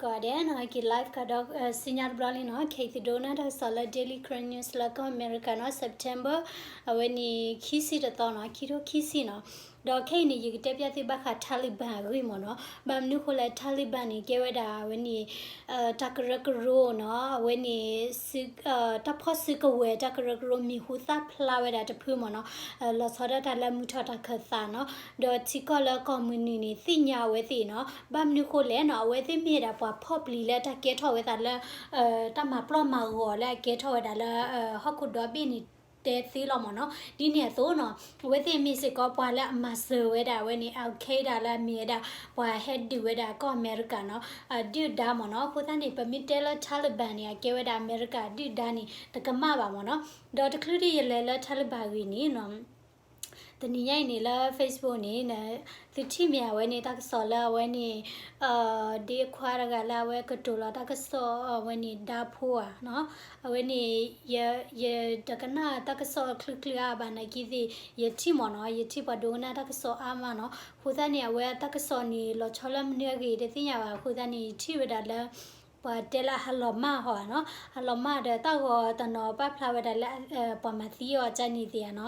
ကီးဒဲးနီၤ က့ၤ live ကဒီး စံညါတဘျီလံနီၤ ခဲအံၤသုဒိကနၣ်တၢ်ကစီၣ်လၢ Daily Karen News လၢကီၢ်အမဲရကၤနီၤ September အဝဲန့ၣ် ခံဆံတသီနီၤ ခံထိခံဆံနီၤ ဒီးခဲအံၤန့ၣ် ယကတဲပျၢ်သုဘၣ်ဃး Taliban အဂ့ၢ်မ့ၢ်နီၤ ဘၣ်မနုၤဃိလဲၣ် Taliban န့ၣ် ကဲဝဲဒၣ်အဝဲန့ၣ် တၢ်ကရၢကရိနီၤ အဝဲန့ၣ် တၢ်ဖီၣ်စုကဝဲၤ တၢ်ကရၢကရိမံၤဟူသၣ်ဖျါဝဲဒၣ်တဖုမ့ၢ်နီၤ လီၤဆီဒၣ်တၢ်လၢမုၢ်ထီၣ်တၢ်ခၢၣ်သးနီၤ ဒီးထံကီၢ်လၢကီၢ်မုၢ်နုာ်န့ၣ် သ့ၣ်ညါအဝဲသ့ၣ်နီၤ ဘၣ်မနုၤဃိလဲၣ်နီၤ အဝဲသ့ၣ်မ့ၢ်ဒၣ်ပှၤဖီၣ်ပျံၤလၢတၢ်ကဲထီၣ်ဝဲသးလၢ တၢ်မၤပျီၢ်မၤဂီၤလၢအကဲထီၣ်ဝဲဒၣ်လၢ ဟီၣ်ခိၣ်ဒီဘ့ၣ်န့ၣ် တဲသ့လီၤမ့ၢ်နီၤ ဒ်န့ၣ်အသိးနီၤ အဝဲသ့ၣ်မ့ၢ်စ့ၢ်ကီးပှၤလၢအမၤစၢၤဝဲဒၣ်အဝဲန့ၣ် Al Qaeda လၢအမ့ၢ်ဝဲဒၣ် ပှၤဟဲဒုးဝဲဒၣ်ကီၢ်အမဲရကၤနီၤ အဒုၣ်ဒါမ့ၢ်နီၤ အဃိသတးန့ၣ် ပမ့ၢ်တဲလၢ Taliban န့ၣ် အကဲဝဲဒၣ်အမဲရကၤအဒုၣ်ဒါန့ၣ် တကမၣ်ဘၣ်မ့ၢ်နီၤ ဒီးတချုးဒံးယလဲၤလၢ Taliban အဂ့ၢ်န့ၣ်နီၤ တနံၤညါအံၤန့ၣ်လၢ Facebook န့ၣ် သုထံၣ်မ့ၢ်အဝဲန့ၣ် တၢ်ကစီၣ်လၢအဝဲန့ၣ် ဒ့ခွါတဂၤလၢအဝဲကတိၤလီၤတၢ်ကစီၣ်အဝဲန့ၣ် ဒါဖိဧါနီၤ အဝဲန့ၣ် ယတကနၣ်တၢ်ကစီၣ်ချုးချုးအါဘၣ်နာ်က့သ့ၣ် ယထံၣ်မ့ၢ်နီၤ ယထံၣ်ပှၤဒိကနၣ်တၢ်ကစီၣ်အါမးနီၤ အဃိသတးန့ၣ် အဝဲတၢ်ကစီၣ်န့ၣ် လီၤဆီလၢမနုၤအဂ့ၢ်တသ့ၣ်ညါဘၣ် အဃိသတးန့ၣ် ယထံၣ်ဝဲဒၣ်လၢ ပှၤတဲလၢဟးလီၤမၢ်ဟီဧါနီၤ ဟးလီၤမၢ်ဒီးတၢ်ဂီၤတနီၤပာ်ဖျါဝဲဒၣ်လၢ ပှၤမၤသံအီၤကန့ၣ်သ့ၣ်ဧါနီၤ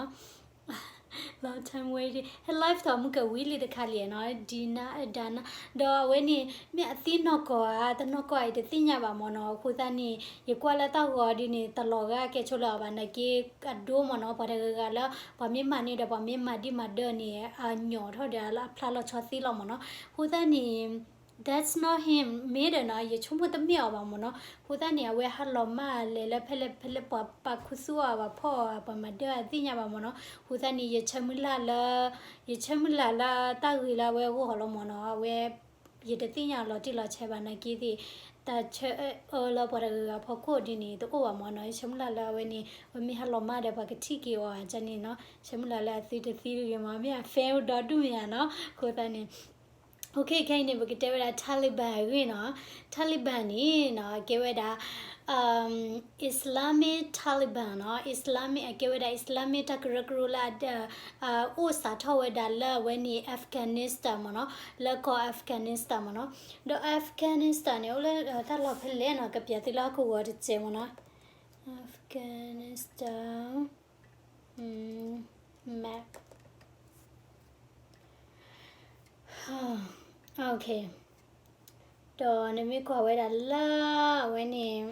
Long time waiting ဟဲ live ထီၣ်မုၢ်ကဝံၤလံတခါလံနီၤ Dina Dana ဒီးအဝဲန့ၣ် မ့ၢ်အသံနီၢ်ကီၢ်ဧါ တနီၢ်ကီၢ်အံၤတသ့ၣ်ညါဘၣ်မ့ၢ်နီၤ အဃိသတးန့ၣ် ယကွၢ်လၢတၢ်ဂီၤဒ်န့ၣ် တလီၤဂာ်ကဲဆိလၢအီၤဘၣ်နာ်က့ အဒိမ့ၢ်နီၤ ပှၤတဂၤဂၤလၢ ပှၤမ့ၢ်မၤန့ၢ်ဒီး ပှၤမ့ၢ်မၤဒံးမၤဒၢန့ၣ် အညီၣ်ထီၣ်ဒီးလၢအဖျါလီၤဆီသ့လီၤမ့ၢ်နီၤ အဃိသတးန့ၣ် That's not him မ့ၢ်ဒီးနီၤ ယဆိကမိၣ်တမ့ၢ်အီၤဘၣ်မ့ၢ်နီၤ အဃိသတးန့ၣ် အဝဲဟးလီၤမၢ်လဲၤလၢဖဲလဲၣ်ဖဲလဲၣ် ပှၤပာ်ခူသူၣ်အီၤ ပှၤဖီၣ်အီၤ ပှၤမၤဒၢအသ့ၣ်ညါဘၣ်မ့ၢ်နီၤ အဃိသတးန့ၣ် ယဆၢမုၢ်လၢ်လၢ ယဆၢမုၢ်လၢ်လၢတၢ်ဂ့ၤလၢအဝဲအဂီၢ်လီၤမ့ၢ်နီၤ အဝဲ ယတသ့ၣ်ညါလီၤတံၢ်လီၤဆဲးဘၣ်နာ်က့သ့ၣ် တၢ်ဆၢအၢလၢပှၤတဂၤဂၤဖီခိၣ်ဒ်န့ၣ် တအိၣ်ဘၣ်မ့ၢ်နီၤ ယဆၢမုၢ်လၢ်လၢအဝဲန့ၣ် အဝဲမ့ၢ်ဟးလီၤမၢ်ဒီးပှၤကထံၣ်က့ၤအီၤကန့ၣ်နီၤ ဆၢမုၢ်လၢ်လၢအသုတသံတဂ့ၤမ့ၢ် မ့ၢ်အ fan ဒီဒူၣ်မ့ၢ်ဧါနီၤ အဃိသတးန့ၣ် OK ခဲအံၤန့ၣ် ပကတဲဝဲဒၣ် Taliban အဂ့ၢ်နီၤ Taliban န့ၣ်နီၤ ကဲဝဲဒၣ် Islamic Taliban နီၤ Islamic အကဲဝဲဒၣ် Islamic တၢ်ကရၢကရိလၢ အိၣ်စးထီၣ်ဝဲဒၣ်လၢအဝဲန့ၣ် Afghanistan မ့ၢ်နီၤ လၢကီၢ် Afghanistan မ့ၢ်နီၤ ဒီး Afghanistan န့ၣ် အိၣ်လၢတၢ်လီၢ်ဖဲလဲၣ်နီၤ ကပျးသုလၢဟီၣ်ခိၣ်ဂီၤတစဲးမ့ၢ်နီၤ Afghanistan map OK ဒီးနမ့ၢ်ကွၢ်ဝဲဒၣ်လၢအဝဲန့ၣ်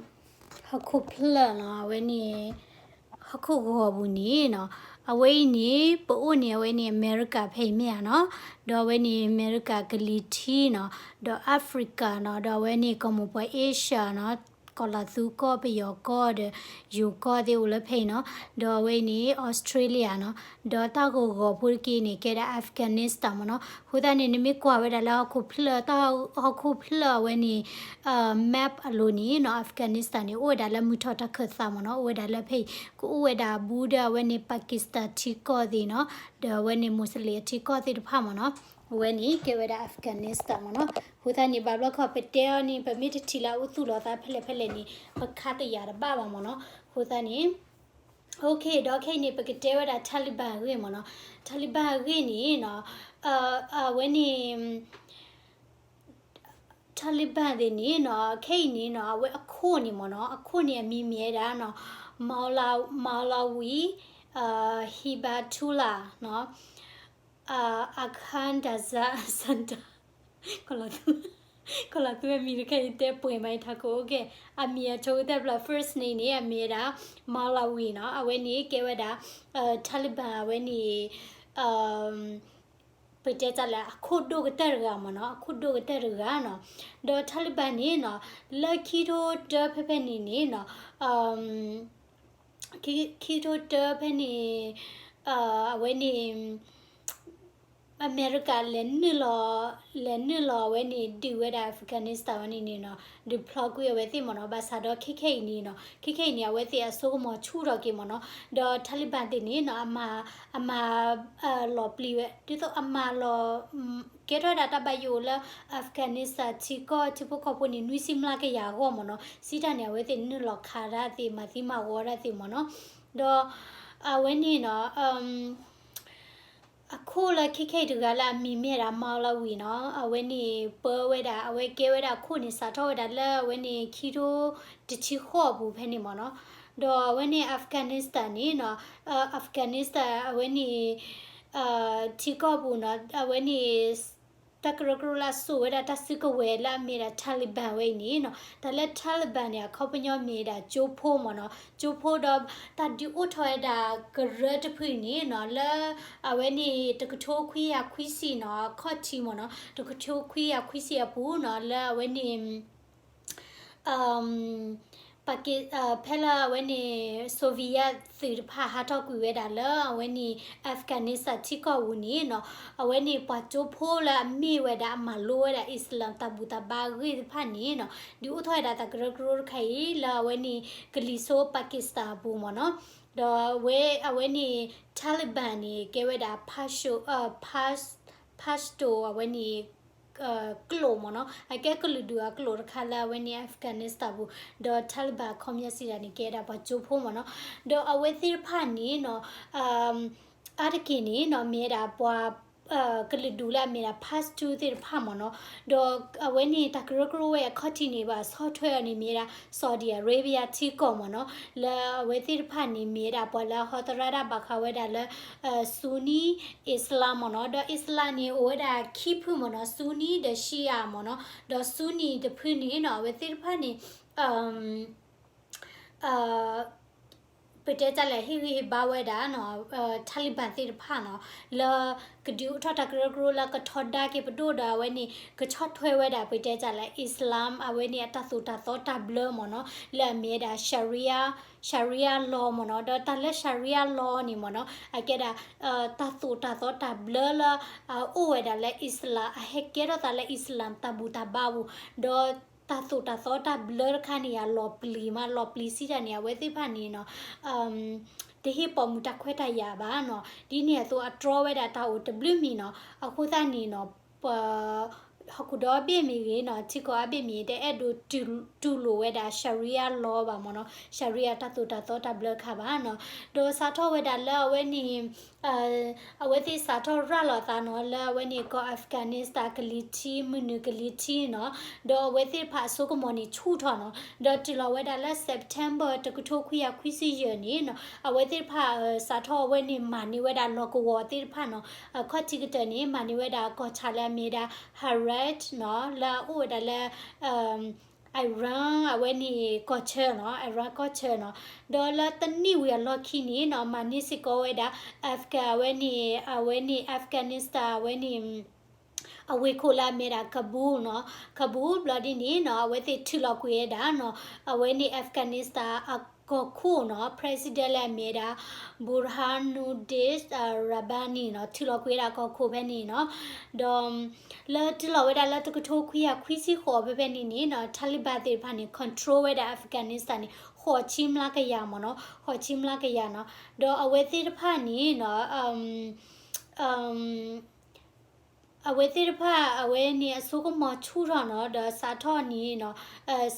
ဟီၣ်ခိၣ်ဖျၢၣ်နီၤ အဝဲန့ၣ် ဟီၣ်ခိၣ်ဂီၤပူၤန့ၣ်နီၤ အဝဲအံၤန့ၣ် ပအိၣ်န့ၣ် အဝဲန့ၣ် အမဲရကၤဖဲအံၤမ့ၢ်ဧါနီၤ ဒီးအဝဲန့ၣ် အမဲရကၤကလံၤထံးနီၤ ဒီး Africa နီၤ ဒီးအဝဲန့ၣ် ကီၢ်မိၢ်ပှၢ် Asia နီၤ ကီၢ်လီၤသူကီၢ် ပယီၤကီၢ်ဒီး ယိၤကီၢ်သ့ၣ်အိၣ်လၢဖဲအံၤနီၤ ဒီးအဝဲအံၤန့ၣ် Australia နီၤ ဒီးတၢ်ဂီၤဂီၤဖိတက့ၢ်န့ၣ် ကဲဒၣ် Afghanistan မ့ၢ်နီၤ အဃိသတးန့ၣ် နမ့ၢ်ကွၢ်ဝဲဒၣ်လၢဟီၣ်ခိၣ်ဖျၢၣ် တၢ်ဟီၣ်ခိၣ်ဖျၢၣ်အဝဲန့ၣ် map အလိၤန့ၣ်နီၤ Afghanistan န့ၣ် အိၣ်ဝဲဒၣ်လၢမုၢ်ထီၣ်တၢ်ခၢၣ်သးမ့ၢ်နီၤ အိၣ်ဝဲဒၣ်လၢဖဲအံၤ ကအိၣ်ဝဲဒၣ်ဘူးဒီးအဝဲန့ၣ် Pakistan ထံကီၢ်သ့ၣ်နီၤ ဒီးအဝဲန့ၣ် Muslim အထံကီၢ်သ့ၣ်တဖၣ်မ့ၢ်နီၤ အဝဲန့ၣ်ကဲဝဲဒၣ် Afghanistan မ့ၢ်နီၤ အဃိသတးန့ၣ် ဘၣ်ဘျီခီပတဲအီၤန့ၣ် ပမ့ၢ်တထံၣ်လၢအအိၣ်သူၣ်လီၤသးဖဲလဲၣ်ဖဲလဲၣ်န့ၣ် ပခါတယာ်တဘၣ်ဘၣ်မ့ၢ်နီၤ အဃိသတးန့ၣ် OK ဒီးခဲအံၤန့ၣ် ပကတဲဝဲဒၣ် Taliban အဂ့ၢ်မ့ၢ်နီၤ Taliban အဂ့ၢ်န့ၣ်နီၤ အဝဲန့ၣ် Taliban သ့ၣ်န့ၣ်နီၤ ခဲအံၤန့ၣ်နီၤ အဝဲအခိၣ်န့ၣ်မ့ၢ်နီၤ အခိၣ်န့ၣ်အမံၤမ့ၢ်ဝဲဒၣ်နီၤ Maula Maulawi Hibatullah နီၤ Akhundzada Santa ကီၢ်လီၤသူ ကီၢ်လီၤသူအမံၤတခါအံၤတဲပှဲၤမးအံၤထးခိၣ် OK အမံၤအဆိကတၢၢ်ဖျၢၣ် first name န့ၣ် အမံၤဝဲဒၣ် Maulawi နီၤ အဝဲန့ၣ်ကဲဝဲဒၣ် Taliban အဝဲန့ၣ် ပတဲတၢ်လၢအခိၣ်ဒိၣ်ကတၢၢ်တဂၤမ့ၢ်နီၤ အခိၣ်ဒိၣ်ကတၢၢ်တဂၤနီၤ ဒီး Taliban န့ၣ်နီၤ လၢခံထိတၢဖဲဖဲန့ၣ်န့ၣ်နီၤ ခံ ခံထိတၢဖဲန့ၣ် အဝဲန့ၣ် အမဲရကၤလဲၤနုာ်လီၤ လဲၤနုာ်လီၤအဝဲန့ၣ် ဒုးဝဲဒၣ် Afghanistan ဝဲန့ၣ်န့ၣ်နီၤ ဒုးဖျီကွံာ်အဝဲသ့ၣ်မ့ၢ်နီၤ ဘၣ်ဆၣ်ဒီးခဲခဲအံၤန့ၣ်နီၤ ခဲခဲအံၤန့ၣ် အဝဲသ့ၣ်အစိကမီၤဆူၣ်ထီၣ်က့ၤမ့ၢ်နီၤ ဒီး Taliban သ့ၣ်န့ၣ်နီၤ အမၤ အမၤ လီၤပျံၤဝဲ ဒ်သိးအမၤလီၤ ကဲထီၣ်ဝဲဒၣ်တၢ်ဘၣ်ယိၣ်လၢ Afghanistan ထံကီၢ်ထံဖိကီၢ်ဖိန့ၣ် နွံဆံမျးကယၤအဂီၢ်မ့ၢ်နီၤ စံးတၢ်န့ၣ် အဝဲသ့ၣ်နုာ်လီၤခးတၢ်သ့ၣ် မၤသံမၤဝီတၢ်သ့ၣ်မ့ၢ်နီၤ ဒီး အဝဲန့ၣ်နီၤ အခိၣ်လၢခဲခဲအံၤတဂၤလၢအမံၤမ့ၢ်ဝဲဒၣ် Mawlawi နီၤ, အဝဲန့ၣ်ပၢဝဲဒၣ် အဝဲကဲဝဲဒၣ်အခိၣ်န့ၣ် စးထီၣ်ဝဲဒၣ်လၢအဝဲန့ၣ် ခံထိတဆံဃိးအပူၤဖဲန့ၣ်မ့ၢ်နီၤ, ဒီးအဝဲန့ၣ် Afghanistan န့ၣ်နီၤ, Afghanistan အဝဲန့ၣ် ထံကီၢ်ပူၤနီၤ, အဝဲန့ၣ် တၢ်ကရၢကရိလၢအစိာ်ဝဲဒၣ်တၢ်စုကဝဲၤလၢအမ့ၢ်ဒၣ် Taliban ဝဲအံၤန့ၣ်နီၤ, တၢ်လၢ Taliban န့ၣ် အခီပညီမ့ၢ်ဒၣ်ကၠိဖိမ့ၢ်နီၤ, ကၠိဖိဒီးတၢ်ဒုးအိၣ်ထီၣ်ဝဲဒၣ်ကရၢတဖုန့ၣ်နီၤ, လၢအဝဲန့ၣ် တကထိခွံကယၤခွံဆံနီၤ, အခီၣ်ထံးမ့ၢ်နီၤ, တကထိခွံကယၤခွံဆံအပူၤနီၤ, လၢအဝဲန့ၣ် ပက ဖဲလၢအဝဲန့ၣ် Soviet သုးတဖၣ်ဟးထီၣ်ကွံာ်ဝဲဒၣ်လၢအဝဲန့ၣ် Afghanistan ထံကီၢ်ပူၤန့ၣ်နီၤ, အဝဲန့ၣ်ပှၤကၠိဖိလၢအမ့ၢ်ဝဲဒၣ်အမၤလိဝဲဒၣ် Islam တၢ်ဘူၣ်တၢ်ဘါအဂ့ၢ်တဖၣ်န့ၣ်နီၤ, ဒုးအိၣ်ထီၣ်ဝဲဒၣ်တၢ်ကရၢကရိတခါအံၤ လၢအဝဲန့ၣ် ကလံၤစိး Pakistan အပူၤမ့ၢ်နီၤ, ဒီးအဝဲ အဝဲန့ၣ် Taliban န့ၣ် ကဲဝဲဒၣ် Pashto အဝဲန့ၣ် ကျိာ်မ့ၢ်နီၤ, အကဲကလုာ်ဒူၣ်အကျိာ်တခါလၢအဝဲန့ၣ် Afghanistan ပူၤ, ဒီး Taliban အခီပညီစံးဒၣ်န့ၣ် ကဲဒၣ်ပှၤကၠိဖိမ့ၢ်နီၤ, ဒီးအဝဲသ့ၣ်တဖၣ်န့ၣ်နီၤ အါတက့ၢ်န့ၣ်နီၤ မ့ၢ်ဝဲဒၣ်ပှၤ ကလုာ်ဒူၣ်လၢအမ့ၢ်ဒၣ် Pashtun သ့ၣ်တဖၣ်မ့ၢ်နီၤ, ဒီးအဝဲန့ၣ်တၢ်ကရၢကရိဝဲအခီၣ်ထံးန့ၣ် ဘၣ်ဆီၣ်ထွဲအီၤန့ၣ်မ့ၢ်ဝဲဒၣ် Saudi Arabia ထံကီၢ်မ့ၢ်နီၤ, လၢအဝဲသ့ၣ်တဖၣ်န့ၣ် မ့ၢ်ဝဲဒၣ်ပှၤလၢအဟီသရၣ်ဒၣ်ဘၣ်ဃးဝဲဒၣ်လၢ Sunni Islam မ့ၢ်နီၤ, ဒီး Islam န့ၣ် အိၣ်ဝဲဒၣ်ခံဖုမ့ၢ်နီၤ, Sunni ဒီး Shia မ့ၢ်နီၤ, ဒီး Sunni တဖုန့ၣ်နီၤ အဝဲသ့ၣ်တဖၣ်န့ၣ် ပတဲတၢ်လဲၣ် ဟ့ၣ်ဂံၢ်ဟ့ၣ်ဘါဝဲဒၣ်နီၤ Taliban သ့ၣ်တဖၣ်နီၤ လၢကဒုးအိၣ်ထီၣ်တၢ်ကရၢကရိလၢကထီဒါက့ၤပဒိၣ်ဒီးအဝဲန့ၣ် ကဆီၣ်ထွဲဝဲဒၣ် ပတဲတၢ်လဲၣ် Islam အဝဲန့ၣ်အတၢ်သိၣ်တၢ်သီတၢ်ဘျၢမ့ၢ်နီၤ လၢအမ့ၢ်ဝဲဒၣ် Sharia, Sharia law မ့ၢ်နီၤ, ဒီးတၢ်လၢ Sharia law န့ၣ်မ့ၢ်နီၤ အကဲဒၣ် တၢ်သိၣ်တၢ်သီတၢ်ဘျၢလၢ အအိၣ်ဝဲဒၣ်လၢ Islam အဟဲကဲထီၣ်သးလၢ Islam တၢ်ဘူၣ်တၢ်ဘါပူၤ, ဒီးတၢ်သိၣ်တၢ်သီတၢ်ဘျၢတခါန့ၣ် အလီၤပျံၤမး လီၤပျံၤစံးတၢ်န့ၣ် အဝဲသ့ၣ်တဖၣ်န့ၣ်နီၤ တဟ့ၣ်ပိာ်မုၣ်တၢ်ခွဲးတၢ်ယာ်ဘၣ်နီၤ, ဒ်န့ၣ်အသိးအတြီဝဲဒၣ်တၢ်အိၣ်တဘျုးမံၤနီၤ, အဃိသတးန့ၣ်နီၤ ပ ဟီၣ်ခိၣ်ဒီဘ့ၣ်မ့ၢ်ဂ့ၤနီၤ ထံကီၢ်အါဘ့ၣ်မ့ၢ်ဂ့ၤ တအဲၣ်ဒိးတူၢ်လိာ်ဝဲဒၣ် Sharia law ဘၣ်မ့ၢ်နီၤ, Sharia တၢ်သိၣ်တၢ်သီတၢ်ဘျၢခါဘၣ်နီၤ, ဒီးစးထီၣ်ဝဲဒၣ်လၢအဝဲန့ၣ် အဝဲသ့ၣ်စးထီၣ်ရၤလီၤသးနီၤ လၢအဝဲန့ၣ်ကီၢ် Afghanistan ကလံၤထံး မုၢ်နုာ်ကလံၤထံးနီၤ, ဒီးအဝဲသ့ၣ်တဖၣ်အစိကမီၤန့ၣ်ဆူၣ်ထီၣ်နီၤ, ဒီးတုၤလီၤဝဲဒၣ်လၢ September တကထိခွံကယၤခွံဆံယဲၢ်န့ၣ်နီၤ အဝဲသ့ၣ်တဖၣ် စးထီၣ်အဝဲန့ၣ်မၤန့ၢ်ဝဲဒၣ်လီၢ်ကဝီၤသ့ၣ်တဖၣ်နီၤ, အခီၣ်ထံးကတၢၢ်န့ၣ် မၤန့ၢ်ဝဲဒၣ်ကီၢ်ဆၣ်လၢအမ့ၢ်ဒၣ် Herat နီၤ လၢအအိၣ်ဝဲဒၣ်လၢ Iran အဝဲန့ၣ်ကီၢ်ဆၢနီၤ Iran ကီၢ်ဆၢနီၤ, ဒီးလၢတနံၣ်ဝံၤအလီၢ်ခံန့ၣ်နီၤ မၤန့ၢ်စ့ၢ်ကီးဝဲဒၣ် Afghan အဝဲန့ၣ် အဝဲန့ၣ် Afghanistan အဝဲန့ၣ် အဝ့ၢ်ခိၣ်လၢအမ့ၢ်ဒၣ် Kabul နီၤ, Kabul ဘျီဒ်န့ၣ်နီၤ အဝဲသ့ၣ်ထုးလီၤကွံာ်ဝဲဒၣ်နီၤ အဝဲန့ၣ် Afghanistan အကီၢ်ခိၣ်နီၤ president လၢအမ့ၢ်ဒၣ် Burhanuddin Rabbani နီၤ ထုးလီၤကွံာ်ဝဲဒၣ်ကီၢ်ခိၣ်ဖဲန့ၣ်နီၤ, ဒီး လၢတုၤလီၤဝဲဒၣ်လၢတကထိခွံကယၤခွံဆံဃိးဖဲဖဲန့ၣ်န့ၣ်နီၤ Taliban သ့ၣ်တဖၣ်န့ၣ် control ဝဲဒၣ် Afghanistan န့ၣ် ဃိးဆံမျးကယၤမ့ၢ်နီၤ, ဃိးဆံမျးကယၤနီၤ, ဒီးအဝဲသ့ၣ်တဖၣ်န့ၣ်နီၤ အဝဲသ့ၣ်တဖၣ် အဝဲန့ၣ်အစိကမီၤဆူၣ်ထီၣ်နီၤ ဒီးစးထီၣ်န့ၣ်နီၤ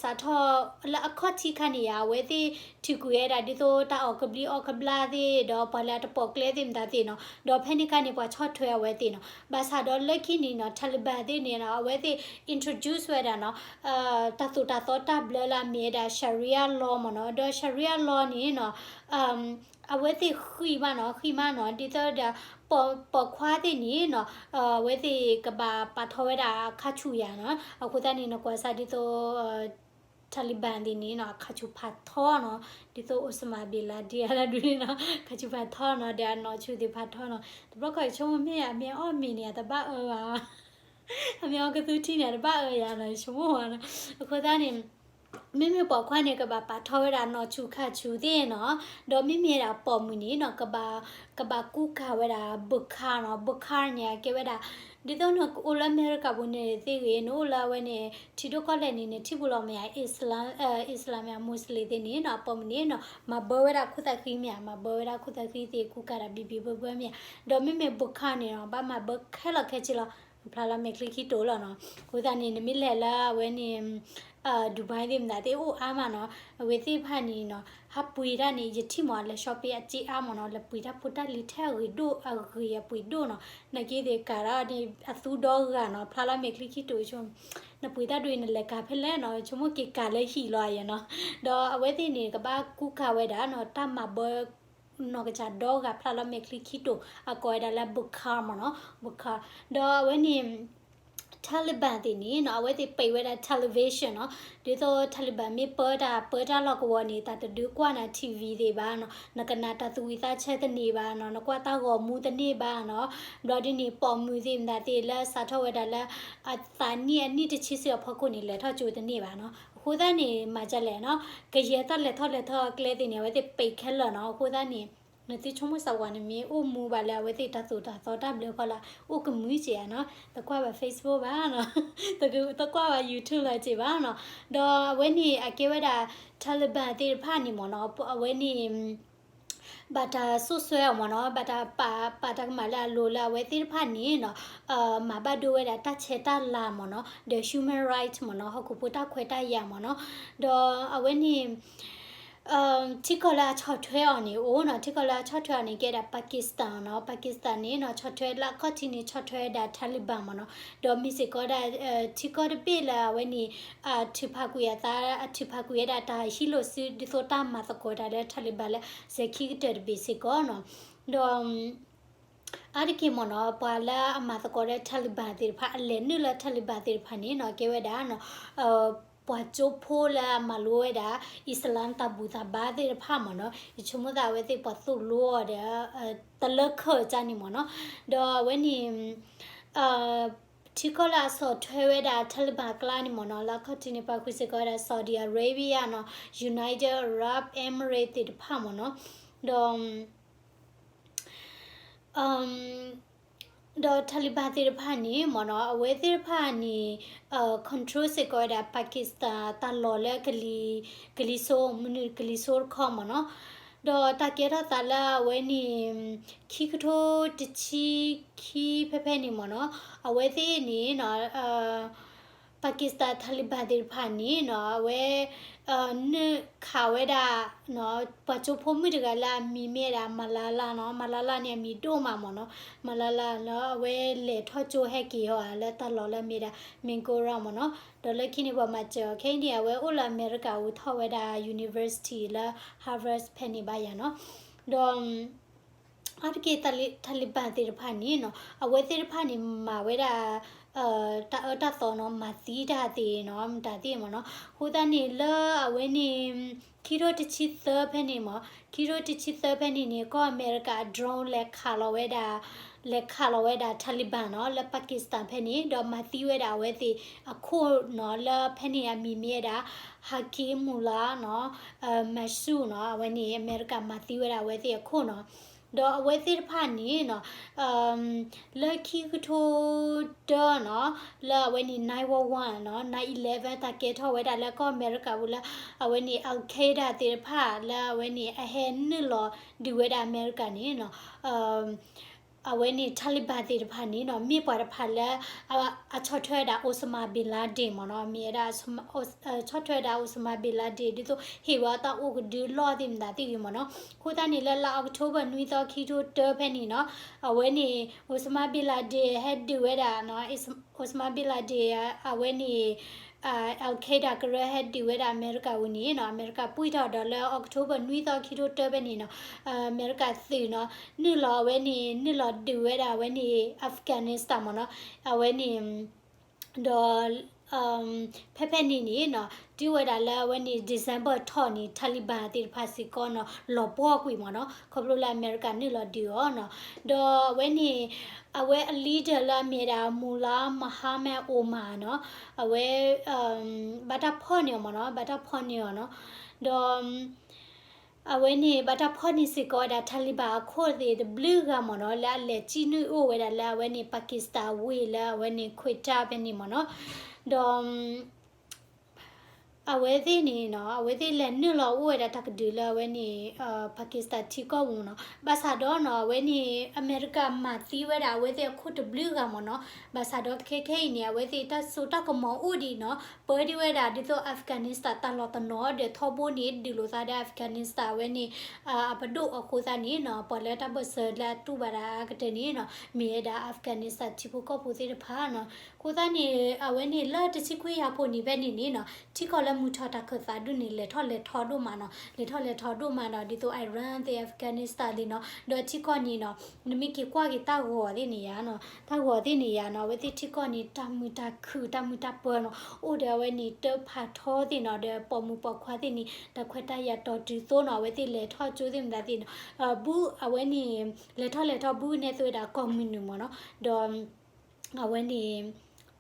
စးထီၣ်လၢအခီၣ်ထံးခါန့ၣ်ယါ အဝဲသ့ၣ်ထုးကွံာ်ဝဲဒၣ်ဒ်သိးတၢ်အီၣ်ကဘျံးအီၣ်ကဘျၣ်သ့ၣ် ဒီးပှၤလၢအတပိာ်ကျဲသ့ၣ်မတၤသ့ၣ်နီၤ ဒီးဖဲန့ၣ်ခါန့ၣ် ပှၤဆီၣ်ထွဲအဝဲသ့ၣ်နီၤ ဘၣ်ဆၣ်ဒီးလၢခံန့ၣ်နီၤ Taliban သ့ၣ်န့ၣ်နီၤ အဝဲသ့ၣ် introduce ဝဲဒၣ်နီၤ တၢ်သိၣ်တၢ်သီတၢ်ဘျၢလၢအမ့ၢ်ဝဲဒၣ် Sharia law မ့ၢ်နီၤ ဒီး Sharia law န့ၣ်နီၤ အဝဲသ့ၣ်ဃံးမးနီၤ ဃံးမးနီၤ ဒ်သိးဒီး ပိာ်ခွါသ့ၣ်န့ၣ်နီၤ အဝဲသ့ၣ်ကဘၣ်ပာ်ထီၣ်ဝဲဒၣ်အခါဆူၣ်ယါနီၤ အဃိသတးန့ၣ် နကွၢ်စၢ်ဒ်သိး Taliban သ့ၣ်န့ၣ်နီၤ အခါဆူၣ်ဖးထီနီၤ ဒ်သိး Osama bin Laden အါဒၣ်ဒုန့ၣ်နီၤ အခါဆူၣ်ဖးထီနီၤ ဒီးအနီၢ်ဆူၣ်သ့ၣ်ဖးထီနီၤ တဘျီခီၣ်ဆိကမိၣ်မ့ၢ်အမ့ၢ်အီၣ်မ့ၤန့ၣ် အတဘၣ်အၢဘၣ် အမ့ၢ်အီၣ်ကသူထံန့ၣ် အတဘၣ်အၢယါနီၤ ဆိကမိၣ်ဝဲနီၤ အဃိသတးန့ၣ် မ့မ့ၢ်ပိာ်ခွါန့ၣ် ကဘၣ်ပာ်ထီၣ်ဝဲဒၣ်နီၢ်ဆူၣ်ခါဆူၣ်သ့ၣ်နီၤ ဒီးမ့မ့ၢ်ဒၣ်ပိာ်မုၣ်န့ၣ်နီၤ ကဘၣ် ကဘၣ်ကူကၤဝဲဒၣ် burqa နီၤ burqa န့ၣ် အကဲဝဲဒၣ် ဒ်သိးနအိၣ်လၢအမဲရကၤပူၤန့ၣ်သ့ၣ်ဂ့ၤ နအိၣ်လၢအဝဲန့ၣ် ထံဒိၣ်ကီၢ်လဲၢ်န့ၣ်န့ၣ် ထံၣ်ပူၤလီၤမ့ၢ်ဧါ Islam, Islam မ့ၢ် Muslim သ့ၣ်န့ၣ်နီၤ ပိာ်မုၣ်န့ၣ်နီၤ မၤဘၢဝဲဒၣ်ခိၣ်သးဃံမ့ၢ်ဧါ မၤဘၢဝဲဒၣ်ခိၣ်သးဃံသ့ၣ် ကူကၤဒၣ်ဘံၣ်ဘံၣ်ဘၢဘၢမ့ၢ်ဧါ ဒီးမ့မ့ၢ် burqa န့ၣ်နီၤ ဘၣ်မၤဘၢခဲလီၤခဲဆ့လီၤ ဖျါလီၤမဲာ်ချံခံတိၤလီၤနီၤ အဃိသတးန့ၣ် နမ့ၢ်လဲၤလၢအဝဲန့ၣ် Dubai သ့ၣ်မတၤသ့ၣ်အိၣ်အါမးနီၤ, အဝဲသ့ၣ်တဖၣ်န့ၣ်နီၤ ဟးပှ့ၤတၢ်န့ၣ် ယထံၣ်မး လဲၤ shopping အစ့အါမးနီၤ, လဲၤပှ့ၤတၢ်ဖိတၢ်လံၤထဲအဂ့ၤဒိၣ်အဂ့ၤအပှ့ၤဒိၣ်နီၤ, နာ်က့သ့ၣ်ကၤဒီးန့ၣ် အသူဒီဂၤနီၤ, ဖျါလီၤမဲာ်ချံခံတိာ်ဆိ နပှ့ၤတၢ်ဒိၣ်အံၤ နလဲၤကၤဖဲလဲၣ်နီၤ, ဆိကမိၣ်က့ၤကၤလၢဟံၣ်လီၤယဲနီၤ, ဒီးအဝဲသ့ၣ်န့ၣ် ကဘၣ်ကူကၤဝဲဒၣ်နီၤ တၢ်မၤဘၢ နီၢ်ကစၢ်ဒီဂၤဖျါလီၤမဲာ်ချံခံတိာ် အကိးဝဲဒၣ်လၢ Bukhar မ့ၢ်နီၤ, Bukhar ဒီးအဝဲန့ၣ် Taliban သ့ၣ်န့ၣ်နီၤ အဝဲသ့ၣ်ပံးဝဲဒၣ် television နီၤ, ဒ်သိး Taliban မ့ၢ်ပၢတၢ်ပၢတၢ်လီၢ်ကဝီၤန့ၣ် တၢ်တဒုးကွၢ်နၤ ထံၣ်ဝံၤ သ့ၣ်ဘၣ်နီၤ, နကနၣ်တၢ်သူၣ်ဝံၣ်သးဆၢတန့ၢ်ဘၣ်နီၤ, နကွၢ်တၢ်ဂီၤမူတန့ၢ်ဘၣ်နီၤ, ဘျီဒ်န့ၣ် ပိာ်မုၣ်သ့ၣ်မတၤသ့ၣ်လၢစးထီၣ်ဝဲဒၣ်လၢ အသးနံၣ်အနံၣ်တဆံဆူအဖီခိၣ်န့ၣ် လဲၤထီၣ်ကၠိတန့ၢ်ဘၣ်နီၤ, အဃိသတးန့ၣ် မၤဒ်လဲၣ်နီၤ, ကယဲၢ်တၢ်လဲၤထီၣ်လဲၤထီၣ်အကျဲသ့ၣ်န့ၣ် အဝဲသ့ၣ်ပံးခဲလၢာ်နီၤ, အဃိသတးန့ၣ် နသုဆိကမိၣ်စ့ၢ်ကီး နမ့ၢ်အိၣ်မူဘၣ်လၢအဝဲသ့ၣ်တၢ်သိၣ်တၢ်သီတၢ်ဘျၢဖီလာ် အိၣ်ကမုာ်စ့ၢ်ဧါနီၤ, တကွၢ်ဘၣ် Facebook ဘၣ်နီၤ, တကွၢ်ဘၣ် YouTube လၢၤစ့ၢ်ဘၣ်နီၤ, ဒီးအဝဲန့ၣ်အကဲဝဲဒၣ် Taliban သ့ၣ်တဖၣ်န့ၣ်မ့ၢ်နီၤ, အဝဲန့ၣ် ဘၣ်တၢ်စိၣ်စွဲအီၤမ့ၢ်နီၤ, ဘၣ်တၢ်ပာ် ပာ်တၢ်ကမၣ်လၢအလိၤလၢအဝဲသ့ၣ်တဖၣ်န့ၣ်နီၤ, မၤဘၣ်ဒိဝဲဒၣ်တၢ်ဆဲးတၢ်လၤမ့ၢ်နီၤ, ဒီး human right မ့ၢ်နီၤ, ဟီၣ်ခိၣ်ဖိတၢ်ခွဲးတၢ်ယာ်မ့ၢ်နီၤ, ဒီးအဝဲန့ၣ် ထံကီၢ်လၢအဆီၣ်ထွဲအီၤန့ၣ်အိၣ်နီၤ, ထံကီၢ်လၢအဆီၣ်ထွဲအီၤန့ၣ် ကဲဒၣ် Pakistan နီၤ, Pakistan န့ၣ်နီၤ ဆီၣ်ထွဲလၢအခီၣ်ထံးန့ၣ် ဆီၣ်ထွဲဒၣ် Taliban မ့ၢ်နီၤ, ဒီးမ့ၢ်စ့ၢ်ကီးဒၣ် ထံကီၢ်တဘ့ၣ်လၢအဝဲန့ၣ် အထုးဖးကွံာ်အသး အထုးဖးကွံာ်ဝဲဒၣ်တၢ်ဟံးလိာ်စု ဒ်သိးတၢ်မၤသကိးတၢ်လၢ Taliban လၢ စဲၤခံကတၢၢ်တဘ့ၣ်စ့ၢ်ကီးနီၤ, ဒီး အါတက့ၢ်မ့ၢ်နီၤ ပှၤလၢအမၤသကိးဒီး Taliban သ့ၣ်တဖၣ် အလဲၤနုာ်လၢ Taliban သ့ၣ်တဖၣ်န့ၣ်နီၤ ကဲဝဲဒၣ်နီၤ ပှၤကၠိဖိလၢအမၤလိဝဲဒၣ် အံၣ်စလၣ်တၢ်ဘူၣ်တၢ်ဘါသ့ၣ်တဖၣ်မ့ၢ်နီၤ, ယဆိကမိၣ်သးအဝဲသ့ၣ်ပှၤသိၣ်လိအီၤဒီး တလၢခၢၣ်ကၢ်န့ၣ်မ့ၢ်နီၤ, ဒီးအဝဲန့ၣ် ထံကီၢ်လၢအဆီၣ်ထွဲဝဲဒၣ် Taliban အကျါန့ၣ်မ့ၢ်နီၤ လၢအခီၣ်ထံးန့ၣ် ပာ်ဃုာ်စ့ၢ်ကီးဝဲဒၣ် Saudi Arabia နီၤ United Arab Emirates သ့ၣ်တဖၣ်မ့ၢ်နီၤ, ဒီး ဒီး Taliban သ့ၣ်တဖၣ်န့ၣ်မ့ၢ်နီၤ အဝဲသ့ၣ်တဖၣ်န့ၣ် control စ့ၢ်ကီးဝဲဒၣ် Pakistan တၢ်လီၢ်လၢ ကလံၤစိး မနုၤကလံၤစိးတခီမ့ၢ်နီၤ, ဒီးတၢ်ကဲထီၣ်သးလၢအဝဲန့ၣ် ခံကထိတဆံခံဖဲဖဲန့ၣ်မ့ၢ်နီၤ အဝဲသ့ၣ်န့ၣ်နီၤ Pakistan Taliban သ့ၣ်တဖၣ်န့ၣ်နီၤ အဝဲ နုာ်ခးဝဲဒၣ် ပှၤကၠိဖိမုၣ်တဂၤလၢအမံၤမ့ၢ်ဝဲဒၣ် Malala နီၤ, Malala န့ၣ်အမံၤဒိၣ်မးမ့ၢ်နီၤ, Malala လၢအဝဲလဲၤထီၣ်ကၠိဟဲက့ၤအီၤလၢတၢ်လီၢ်လၢအမ့ၢ်ဒၣ် Mingora မ့ၢ်နီၤ, ဒီးလၢခံန့ၣ်ပှၤမၤစၢၤအီၤခဲအံၤန့ၣ် အဝဲအိၣ်လၢအမဲရကၤအိၣ်ထီၣ်ဝဲဒၣ် university လၢ Harvard ဖဲန့ၣ်ဘၣ်ယၤနီၤ, ဒီး အါတက့ၢ် Taliban သ့ၣ်တဖၣ်န့ၣ်နီၤ အဝဲသ့ၣ်တဖၣ်န့ၣ် မၤဝဲဒၣ် တၢ်အၢတၢ်သီနီၤ မၤသံတၢ်သ့ၣ်နီၤ မတၤသ့ၣ်မ့ၢ်နီၤ, အဃိသတးန့ၣ် လၢအဝဲန့ၣ် ခံထိတဆံသၢဖဲန့ၣ်မ့ၢ် ခံထိတဆံသၢဖဲန့ၣ်န့ၣ် ကီၢ်အမဲရကၤ drone လဲၤခးလီၤဝဲဒၣ် လဲၤခးလီၤဝဲဒၣ် Taliban နီၤ လၢ Pakistan ဖဲန့ၣ် ဒီးမၤသံဝဲဒၣ်အဝဲသ့ၣ်အခိၣ်နီၤ လၢဖဲန့ၣ်အမံၤမ့ၢ်ဝဲဒၣ် Hakim Mullah နီၤ Masood နီၤ အဝဲန့ၣ် အမဲရကၤမၤသံဝဲဒၣ်အဝဲသ့ၣ်အခိၣ်နီၤ, ဒီးအဝဲသ့ၣ်တဖၣ်န့ၣ်နီၤ လၢခံကထိတၢနီၤ လၢအဝဲန့ၣ် nine one one နီၤ nine eleven တၢ်ကဲထီၣ်ဝဲဒၣ်လၢကီၢ်အမဲရကၤပူၤလၢ အဝဲန့ၣ် Al Qaeda သ့ၣ်တဖၣ် လၢအဝဲန့ၣ် အဟဲနုာ်လီၤဒုးဝဲဒၣ်အမဲရကၤန့ၣ်နီၤ အဝဲန့ၣ် Taliban သ့ၣ်တဖၣ်န့ၣ်နီၤ မ့ၢ်ပှၤတဖၣ်လၢ အဆီၣ်ထွဲဝဲဒၣ် Osama bin Laden မ့ၢ်နီၤ မ့ၢ်ဝဲဒၣ် ဆီၣ်ထွဲဝဲဒၣ် Osama bin Laden ဒ်သိး ဟ့ၣ်ဝဲတၢ်အိၣ်ကဒုလီၢ်သ့ၣ်မတၤသ့ၣ်ဂ့ၤမ့ၢ်နီၤ, အဃိသတးန့ၣ် လၢလါ October နွံသီ ခံထိတၢဖဲန့ၣ်နီၤ အဝဲန့ၣ် Osama bin Laden ဟဲဒုးဝဲဒၣ် Osama bin Laden အဝဲန့ၣ် Al Qaeda ကရၢဟဲဒုးဝဲဒၣ်အမဲရကၤဝံၤန့ၣ်နီၤ အမဲရကၤပှံၢ်ထီၣ်ဒီးလၢ October နွံသီ ခံထိတၢဖဲန့ၣ်နီၤ အမဲရကၤသုးနီၤ နုာ်လီၤအဝဲန့ၣ် နုာ်လီၤဒုးဝဲဒၣ်အဝဲန့ၣ် Afghanistan မ့ၢ်နီၤ အဝဲန့ၣ် ဒီး ဖဲဖဲန့ၣ်န့ၣ်နီၤ တုၤဝဲဒၣ်လၢအဝဲန့ၣ် December ထီၣ်န့ၣ် Taliban သ့ၣ်တဖၣ်စ့ၢ်ကီးနီၤ လီၤပှီၢ်ကွံာ်မ့ၢ်နီၤ ခီဖျိလၢအမဲရကၤနုာ်လီၤဒုးအီၤနီၤ ဒီးအဝဲန့ၣ် အဝဲအ leader လၢအမ့ၢ်ဒၣ် Mullah Muhammad Omar နီၤ အဝဲ ဘၣ်တၢ်ဖီၣ်န့ၢ်အီၤမ့ၢ်နီၤ ဘၣ်တၢ်ဖီၣ်န့ၢ်အီၤနီၤ ဒီး အဝဲန့ၣ် ဘၣ်တၢ်ဖီၣ်န့ၢ်စ့ၢ်ကီးဝဲဒၣ် Taliban အခိၣ်သ့ၣ်တဘျုးဂၤမ့ၢ်နီၤ လၢအလဲၤစံၣ်နုာ်အိၣ်ဝဲဒၣ်လၢအဝဲန့ၣ် Pakistan ဝ့ၢ်လၢအဝဲန့ၣ် Quetta ဖဲန့ၣ်မ့ၢ်နီၤ ဒီး အ အဝဲသ့ၣ်န့ၣ်နီၤ အဝဲသ့ၣ်လဲၤနုာ်လီၤအိၣ်ဝဲဒၣ်တၢ်ကဒုးလၢအဝဲန့ၣ် Pakistan ထံကီၢ်ပူၤနီၤ. ဘၣ်ဆၣ်ဒီးနီၤ အဝဲန့ၣ် အမဲရကၤမၤသံဝဲဒၣ်အဝဲသ့ၣ်အခိၣ်တဘျုးဂၤမ့ၢ်နီၤ. ဘၣ်ဆၣ်ဒီးခဲခဲအံၤန့ၣ် အဝဲသ့ၣ်တၢ်စိတၢ်ကမီၤအိၣ်ဒံးနီၤ ပၢဒံးဝဲဒၣ်ဒ်သိး Afghanistan တၢ်လီၤတနီၤဒီးထီဘိန့ၣ် ဒုးလိာ်သးဒီး Afghanistan အဝဲန့ၣ် အပဒိၣ်အဃိသတးန့ၣ်နီၤ ပှၤလၢတၢ်ဘၢၣ်စၢၤလၢအတူၢ်ဘၣ်ဒၣ်အကတၢၢ်န့ၣ်နီၤ မ့ၢ်ဝဲဒၣ် Afghanistan ထံဖိကီၢ်ဖိသ့ၣ်တဖၣ်နီၤ. အဃိသတးန့ၣ် အဝဲန့ၣ်လၢတဆံခွံယၤဖိနံၣ်ဖဲန့ၣ်န့ၣ်နီၤ ထံကီၢ်လၢမုၢ်ထီၣ်တၢ်ခၢၣ်သးဒူၣ်န့ၣ် လဲၤထီၣ်လဲၤထီဒိၣ်မးနီၤ လဲၤထီၣ်လဲၤထီဒိၣ်မးဒီး ဒ်သိး Iran သ့ၣ် Afghanistan သ့ၣ်နီၤ ဒီးထံကီၢ်န့ၣ်နီၤ နမ့ၢ်က့ၤကွၢ်က့ၤတၢ်ဂီၤသ့ၣ်န့ၣ်ယါနီၤ တၢ်ဂီၤသ့ၣ်န့ၣ်ယါနီၤ အဝဲသ့ၣ်ထံကီၢ်န့ၣ် တၢ်မုာ်တၢ်ခုၣ် တၢ်မုာ်တၢ်ပၢၤနီၤ အိၣ်ဒီးအဝဲန့ၣ် တၢ်ဖးထီသ့ၣ်နီၤ ဒီးပိာ်မုၣ်ပိာ်ခွါသ့ၣ်န့ၣ် တၢ်ခွဲးတၢ်ယာ်တီၤတုၤသိနီၤ အဝဲသ့ၣ်လဲၤထီၣ်ကၠိသ့ၣ်မတၤသ့ၣ်နီၤ ဘု အဝဲန့ၣ် လဲၤထီၣ်လဲၤထီဘုနဲၣ်သိးဝဲဒၣ်ကီၢ်မုၢ်နုာ်မ့ၢ်နီၤ ဒီး အဝဲန့ၣ်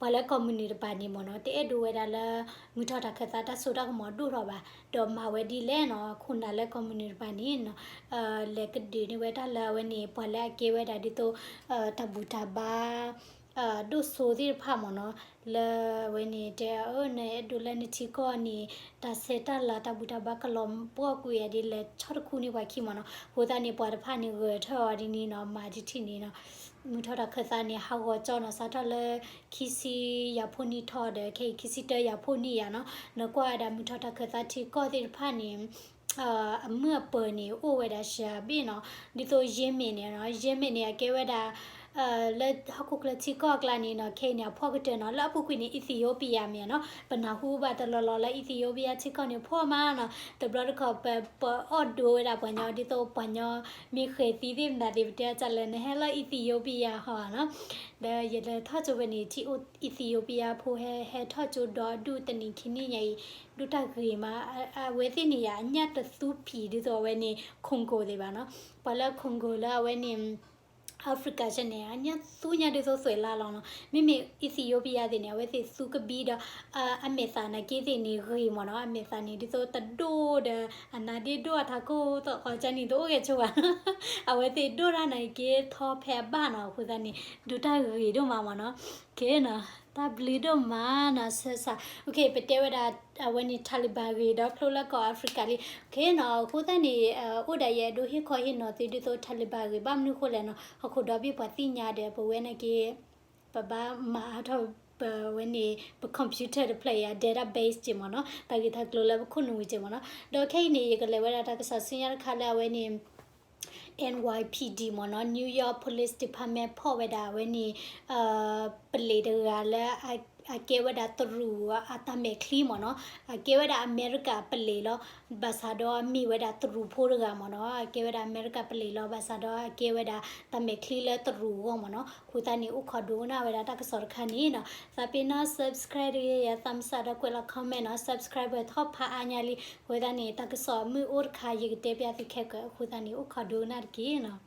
ပှၤလၢကီၢ်မုၢ်နုာ်တပၤန့ၣ်မ့ၢ်နီၤ တအဲၣ်ဒိးဝဲဒၣ်လၢ မုၢ်ထီၣ်တၢ်ခၢၣ်သးတၢ်စိတၢ်ကမီၤဒိၣ်ထီၣ်ဘၣ် ဒီးမၤဝဲဒ်လဲၣ်နီၤ ခိၣ်နၢ်လၢကီၢ်မုၢ်နုာ်တပၤန့ၣ်နီၤ လဲၤကဒုးန့ၢ်ဝဲတၢ်လၢအဝဲန့ၣ် ပှၤလၢအကဲဝဲဒၣ်ဒ်သိး တၢ်ဘူၣ်တၢ်ဘါ ဒိၣ်စိသ့ၣ်တဖၣ်မ့ၢ်နီၤ လၢအဝဲန့ၣ် တဲအၢ နအဲၣ်ဒိးလၢနထံကီၢ်န့ၣ် တၢ်ဆဲးတၢ်လၤတၢ်ဘူၣ်တၢ်ဘါကလီၤပှီၢ်ကွံာ်အဒ်လဲၣ် ဆီၣ်တခူန့ၢ်ပှၤခံမ့ၢ်နီၤ အဃိသတးန့ၣ် ပှၤတဖၣ်န့ၣ် ဂဲၤထၢၣ်အီၤဒ်န့ၣ်နီၤ မၤဒ်ထံၣ်န့ၣ်နီၤ မုၢ်ထီၣ်တၢ်ခၢၣ်သးန့ၣ် ဟးဂီၤကၠီနီၤ စးထီၣ်လၢ ခံဆံယၤဖိနံၣ်ထီၣ်ဒီး ခဲအံၤခံဆံတၢယၤဖိနံၣ်ယၤနီၤ နကွၢ်ဝဲဒၣ်မုၢ်ထီၣ်တၢ်ခၢၣ်သးထံကီၢ်သ့ၣ်တဖၣ်န့ၣ် အမုၢ်အပၢၤန့ၣ် အိၣ်ဝဲဒၣ်စှၤဘ့ၣ်နီၤ ဒ်သိး Yemen န့ၣ်နီၤ Yemen န့ၣ် အကဲဝဲဒၣ် လၢဟီၣ်ခိၣ်ချၢထံကီၢ်အကျါန့ၣ်နီၤ ခဲအံၤန့ၣ် အဖှီၣ်ကတၢၢ်နီၤ လၢအပူၤကွံာ်န့ၣ် Ethiopia မ့ၢ်နီၤ ပနၢ်ဟူဘၣ်တလီၢ်လီၢ်လၢ Ethiopia ထံကီၢ်န့ၣ် ဖှီၣ်မးနီၤ တဘျီတခီၣ် ပ ပအီၣ်ဒိးဝဲဒၣ်ပှၤညီ ဒ်သိးပှၤညီမ့ၢ်ဃဲၤသံသ့ၣ်မတၤသ့ၣ် ပတဲအီၤလၢနဟဲလၢ Ethiopia ဟီနီၤ ဒီးယလဲၤထီၣ်ကၠိဖဲန့ၣ် ထံၣ်အိၣ် Ethiopia ဖိဟဲ ဟဲထီၣ်ကၠိဒီဒူၣ်တနံၤခံနံၤညါအံၤ ဒိၣ်တၢ်ဂ့ၤမး အဝဲသ့ၣ်န့ၣ်ယါ အညၣ်တသူဖံးဒ်သိးအဝဲန့ၣ် Congo သ့ၣ်ဘၣ်နီၤ ပှၤလၢ Congo လၢအဝဲန့ၣ် Africa ဆဲန့ၣ် အညၣ်သူညါဒ်သိးသွဲၣ်လါလီၤနီၤ မ့မ့ၢ် Ethiopia သ့ၣ်န့ၣ် အဝဲသ့ၣ်သူကဘံဒီး အမဲာ်သၣ်နာ်က့သ့ၣ်န့ၣ်ဂ့ၤမ့ၢ်နီၤ အမဲာ်သၣ်န့ၣ် ဒ်သိးတဒိၣ်ဒီး အနါဒ့ဒိၣ်အထးခိၣ်သီးဃီကန့ၣ် တအိၣ်ဂဲၤဆိဘၣ်နီၤ အဝဲသ့ၣ်ဒိၣ်တၢ်နာ်က့ထီဖဲအဘၣ်နီၤ အဃိသတးန့ၣ် ဒိၣ်တၢ်ဂ့ၤဒိၣ်မးမ့ၢ်နီၤ ကဲနီၤ တၢ်ဘျုးဒိၣ်မးနီၤ ဆၢစး ပတဲဝဲဒၣ် အဝဲန့ၣ် Taliban ဂ့ၤဒီးဖျိလၢကီၢ် Africa လံ ကဲနီၤ အဃိသတးန့ၣ် အိၣ်ဒၣ်ယအဲၣ်ဒိးဟ့ၣ်ခီဟ့ၣ်နီၤသုဒ်သိး Taliban ဂ့ၤ ဘၣ်မနုၤဃိလဲၣ်နီၤ ဟီၣ်ခိၣ်ဒီဘ့ၣ်ပှၤသ့ၣ်ညါဒီး ပဝဲနာ်က့ ပဘၣ်မၤအါထီၣ် ပဝဲန့ၣ် ပ computer တဖျၢၣ်အံၤ database က့မ့ၢ်နီၤ တၢ်ဂ့ၢ်တၢ်ကျိၤလၢပခိၣ်နူာ်ဝံၤက့မ့ၢ်နီၤ ဒီးခဲအံၤန့ၣ် ယကလဲၤဝဲဒၣ်တၢ်ကစီၣ်ဆူညါတခါလၢအဝဲန့ၣ် N Y P D မ့ၢ်နီၤ New York Police Department ဖီၣ်ဝဲဒၣ်အဝဲန့ၣ် ပလံးတဂၤလၢ အကဲဝဲဒၣ်တရူးအတၢ်မဲာ်ချံမ့ၢ်နီၤ အကဲဝဲဒၣ်အမဲရကၤပလံးလီၤ ဘၣ်ဆၣ်ဒီးအမ့ၢ်ဝဲဒၣ်တရူးဖိတဂၤမ့ၢ်နီၤ အကဲဝဲဒၣ်အမဲရကၤပလံးလီၤ ဘၣ်ဆၣ်ဒီးအကဲဝဲဒၣ်တၢ်မဲာ်ချံလၢတရူးအဂီၢ်မ့ၢ်နီၤ အဃိသတးန့ၣ် အိၣ်ခိးဒိကနၣ်ဝဲဒၣ်တၢ်ကစီၣ်တခါန့ၣ်နီၤ သးပ့ၤနီၣ် subscribe တဂ့ၤ ယသးမုၢ်စးဒီးကွဲးလီၤ comment နီၤ subscribe ထီၣ်ဖးအါညါလံ အဃိသတးန့ၣ် တၢ်ကစီၣ်မုၢ်အိၣ်တခါ ယကတဲပျၢ်သုခဲကၢၤ အဃိသတးန့ၣ် အိၣ်ခိးဒိကနၣ်တက့ၢ်နီၤ